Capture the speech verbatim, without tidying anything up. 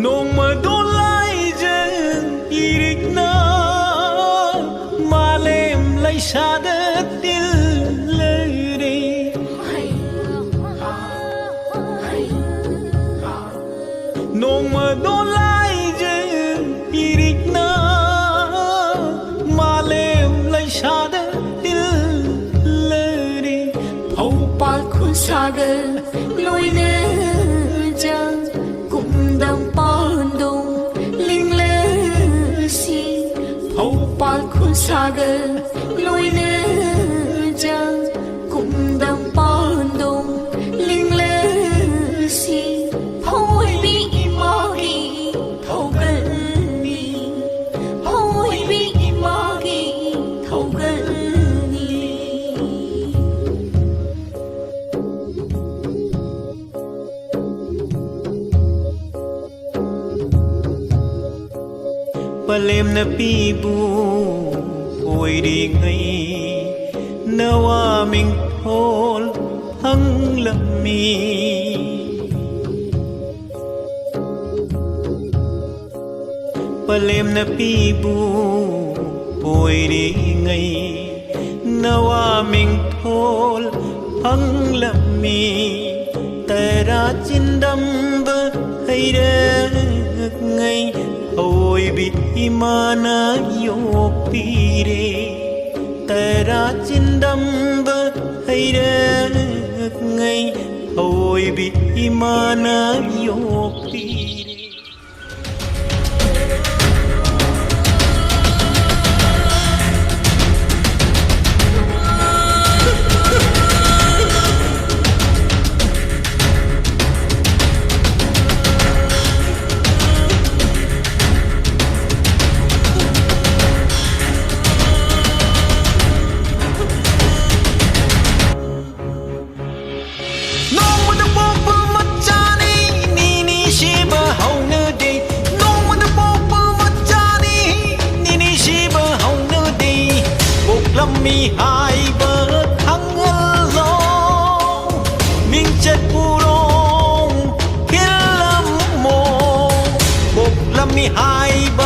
ꯅꯣꯡꯃꯗꯣ ꯂꯥꯏꯖꯪ ꯏꯔꯤꯛꯅ ꯃꯥꯂꯦꯝ ꯂꯩꯁꯥꯗ ꯇꯤꯜꯂꯔꯦ꯫ ꯅꯣꯡꯃꯗꯣ ꯂꯥꯏꯖꯪ ꯏꯔꯤꯛꯅ ꯃꯥꯂꯦꯝ ꯂꯩꯁꯥꯗ ꯇꯤꯜꯂꯔꯦ꯫ ꯐꯧ ꯄꯥꯜ ꯈꯨꯟꯁꯥꯒ ꯂꯣꯏꯅꯖ ꯀꯨꯝꯗꯝ ꯄꯥꯟꯗꯣꯡ ꯂꯤꯡꯂꯁꯤ꯫ ꯐꯧ ꯄꯥꯜ ꯈꯨꯟꯁꯥꯒ ꯂꯣꯏꯅꯖ ꯀꯨꯝꯗꯝ ꯄꯥꯟꯗꯣꯡ ꯂꯤꯡꯂꯁꯤ꯫ ꯐꯧꯑꯣꯏꯕꯤ ꯏꯃꯥꯒꯤ ꯊꯧꯒꯜꯅꯤ꯫ ꯐꯧꯑꯣꯏꯕꯤ ꯏꯃꯥꯒꯤ ꯊꯧꯒꯜꯅꯤ꯫ ꯄꯂꯦꯝꯅ ꯄꯤꯕꯨ ꯑꯣꯏꯔꯤꯉꯩ ꯅꯋꯥ ꯃꯤꯡꯊꯣꯜ ꯐꯪꯂꯝꯃꯤ꯫ ꯄꯂꯦꯝꯅ ꯄꯤꯕꯨ ꯑꯣꯏꯔꯤꯉꯩ ꯅꯋꯥ ꯃꯤꯡꯊꯣꯜ ꯐꯪꯂꯝꯃꯤ꯫ ꯇꯔꯥ ꯆꯤꯟꯗꯝꯕ ꯍꯩꯔꯛꯉꯩ ꯑꯣꯏꯕꯤ ꯏꯃꯥꯅ ꯌꯣꯛꯄꯤꯔꯦ꯫ ꯇꯔꯥ ꯆꯤꯟꯗꯝꯕ ꯍꯩꯔꯛꯉꯩ ꯑꯣꯏꯕꯤ ꯏꯃꯥꯅ ꯌꯣꯛꯄꯤꯔꯦ꯫ ꯍꯥꯏꯕ